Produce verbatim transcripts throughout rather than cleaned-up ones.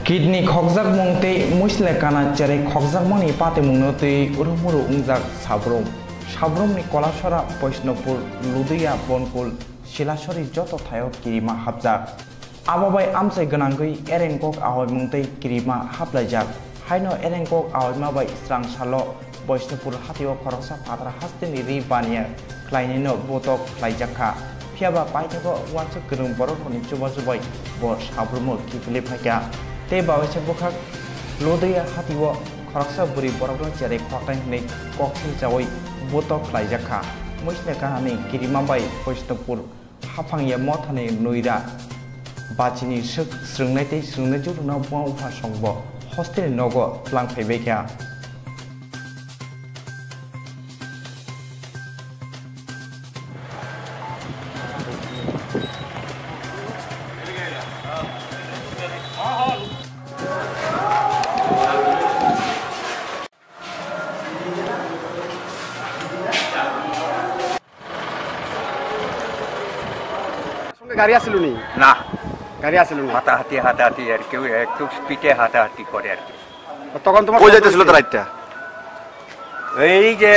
Kidney khokjakmung tei muisle kana cherwi khokjakmani patimungno twi urumuru wngjak Sabrum. Sabrumni Kolasora, Boishnopur, Ludiya, Bonkul, Silasori joto thaio kirima hapjak. Abo bai amchai gwnangwi ereng kok ahoimung tei kirima haplaijak. Haino ereng kok ahoima bai srang salo Boishnopur hatio khoroksa phatar hasteni ri baniya khlainino botok khlaijakha. Phiyaba paithago uansuk kwrwng borokrokni chubachu bai bo Sabrumo kiphilwi phaikha. Tei bawaisa bwkhak Lodaya hatio khoroksa bwrwi borokno cherwi khoknai hwnwi kok silchaui botok khlaijakha. Muisle kanani kirima bai Boishnopur haphang ya mothani nwira bachini swk swrwngnai tei swrwngnai juruna buma bupha songbo hostelni nogo tlang phaibaikha. সঙ্গে গাড়ি আছিল নি? না। গাড়ি আছিল নি? হাতাহাতি, হাতাহাতি আর কি, একটু স্পিডে হাতাহাতি করে আর কি। তখন তোমার কই যাইতেছিল তারা একটা? এই যে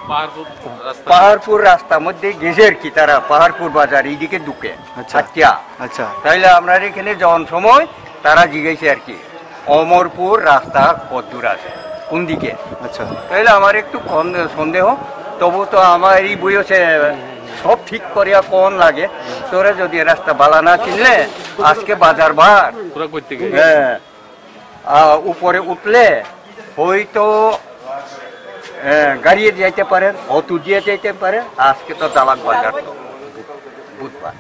পাহাড়পুর রাস্তা। পাহাড়পুর রাস্তার মধ্যে গেছে আর কি, তারা পাহাড়পুর বাজার এইদিকে ঢুকে। আচ্ছা। আচ্ছা। আচ্ছা। তাইলে আমরা এখানে যাওয়ার সময় তারা জিজ্ঞাসা আর কি, অমরপুর রাস্তা কতদূর আছে, কোন দিকে? আচ্ছা। তাইলে আমার একটু কন-, সন্দেহ, তবু তো আমার এই বয়সে সব ঠিক করিয়া কোন লাগে, তোরা যদি রাস্তা বালা না চিনলে, আজকে বাজার বার। তোরা করতে গেলে। হ্যাঁ। আহ, উপরে উঠলে হয়তো, আহ, গাড়িয়ে যাইতে পারেন, অটো দিয়ে যাইতে পারেন। আজকে তো দালান বাজার তো, বুধবার।